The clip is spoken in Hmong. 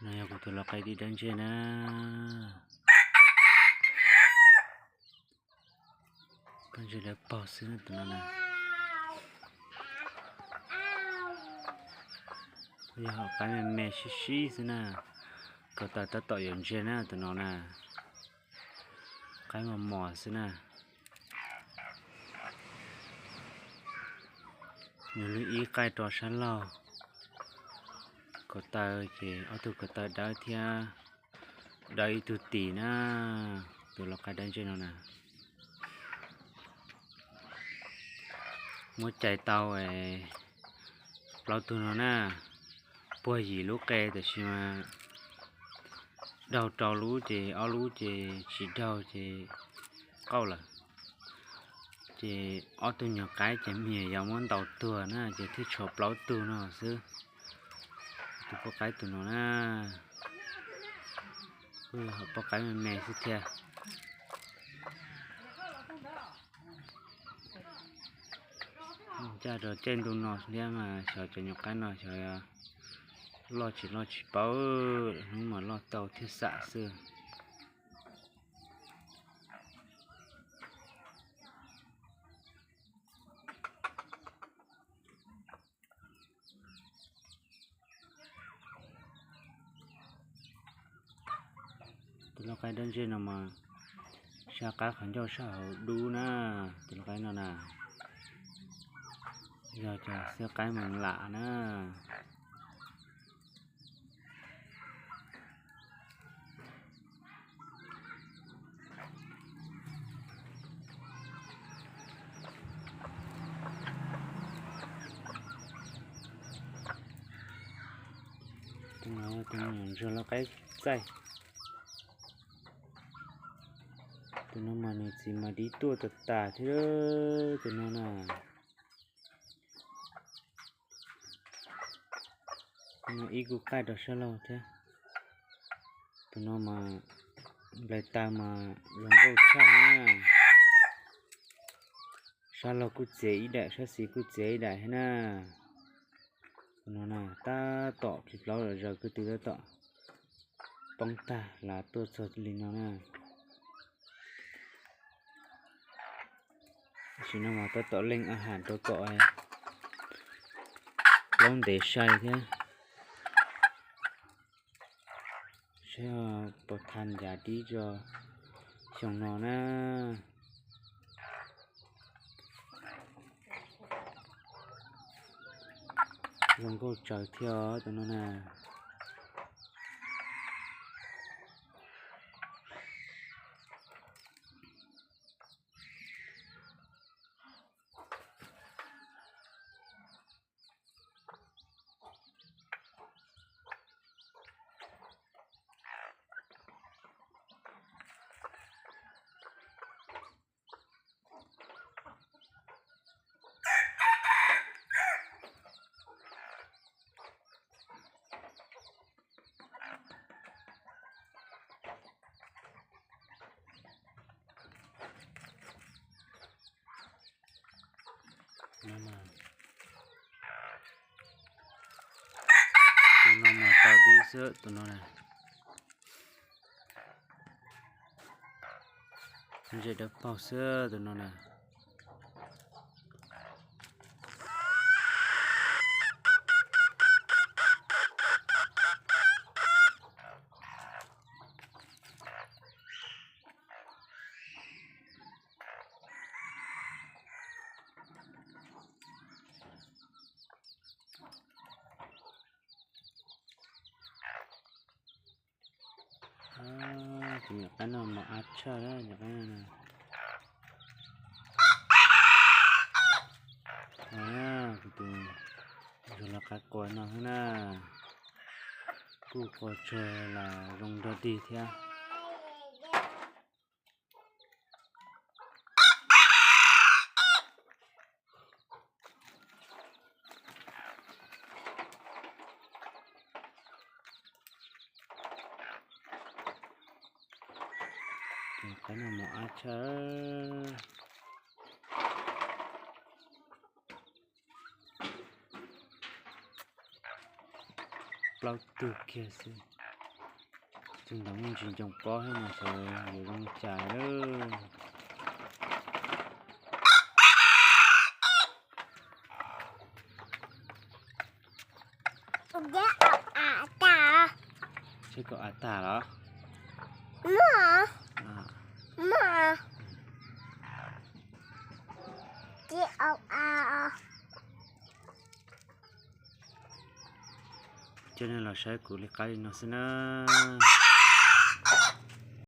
No yog kuv tus lau qaib dib dawb ntseg na. Pob ntseg dawb paug xwb na tus no na. Yog hom qaib me me sib sib xwb na. Ko taw tab tom yuav ntseg na tus no na. Qaib mos mos xwb na. Nws lub ib qaij rau sab laug ko taw ces ob tug ko taw dawb thiab, dawb ib tug tim na. Tus lau qaib dawb ntseg no na. Muab cais tau plaub tug no na. Puag yim lub qe tab sis mas daug rau lub ces ob lub ces tsis daug ces qauj lawm. Ces ob tug nyuag qaib ces me nyuam yaus muab ntaus tuag na ces thiaj tshuav plaub tug no xwb. Tus poj qaib tus no na. Poj qaib me me xwb thiab. Ncaj rau caij ntuj no thiab mas xyov cov nyuag qaib no xyov loj tsis loj tsis paub, hnub mas loj tau thiaj xam xwb. Tus lau qaib dawb ntseg no mas sab qab qhov ncauj sab hauv dub na, tus lau qaib no na, yog cov xwb qaib mus lam na. Tus no tus no ntsuag lau qaib txaij. Tus no mas nws txiv mas dib tuaj tas tas thiab tus no na. Tus no ib kuj qaij rau sab laug thiab. Tus no mas nplaig taw mas zoo nkauj tshaj na. Sab laug kuj txiav ib daim, sab xis kuj txiav ib daim thiab na. Tus no na tab tom plig plaub lawm, zaws ko tw tab tom poob tag lav tuaj txog li no na. Tam sim no mas tab tom leej a has rau kom plaub ntev sai thiab. Saib puas tha ncav dib tso xyoo no na. Zoo nkauj tsawv thiab os tus no na. Tus no mas tau dib xwb tus no na. Ntses dawb paug xwb tus no na. Tus nyuam qaib no mos ab tshaj, tus lau qaib qua no xwb na, kuj qua tsuag los zoo nrog dig thiab. Tus qaib no mos ab tshaj. Plaub tug kiag xwb. Ntaus muaj ntsis ncoo pob thiab mas xyov yuav zoo cas lawm. Seb koj av tag los? Coj nej los saib kuv li qab li no xwb na.